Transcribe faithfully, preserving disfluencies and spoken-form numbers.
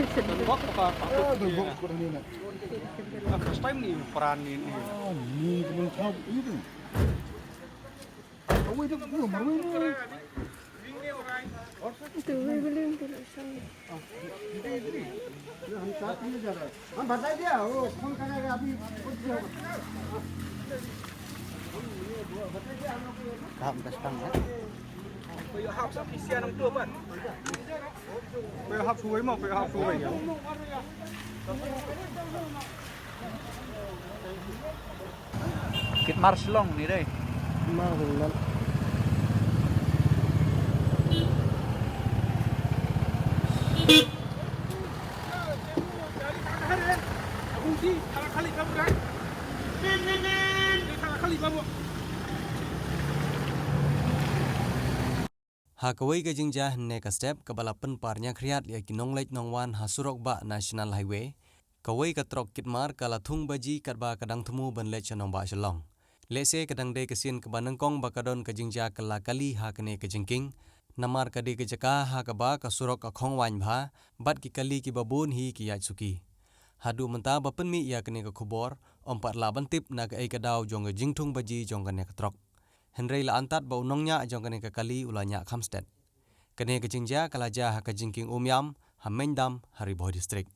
Bok ka pa. Bok ko ni na. First time ni peran ni ni. Ni ko thau itu. Awai tu, marwai ni. तो वे बोले उनको नुकसान है। हम साथ में जा रहे हैं। हम बता दिया, वो फोन करेगा अभी। Kahap ka stang, eh? Pwede hap sa Christian ang tuban. Pwede hap suway mo, pwede hap suway. Kit mar Shillong ni dei. Mar Shillong. Ha kawei ka jingjia hynne ka step kaba la pynpar ñiakhriat ïa ki nongleit nongwan ha surok bah National Highway, kawei ka trok kit mar ka la thung baji katba ka dang thmu ban leit sha nongbah Shillong. Lehse ka dang dei ka sien kaba nyngkong ba ka don ka jingjia kylla kali ha kane ka jingkieng, namar ka dei ka jaka ha kaba ka surok ka khong waiñ bha bad ki kali kiba bun hi ki ïaid suki. Haduh mynta ba pynmih ïa kane ka khubor, ym pat lah ban tip na kaei ka daw jong ka jingthung baji jong kane ka trok. Hynrei la antad ba u nongñiah jong kane ka kali u la ñiah kham stet. Kane ka jingjia ka la jia ha ka jingkieng Umiam, ha Meindam, ha Ri Bhoi District.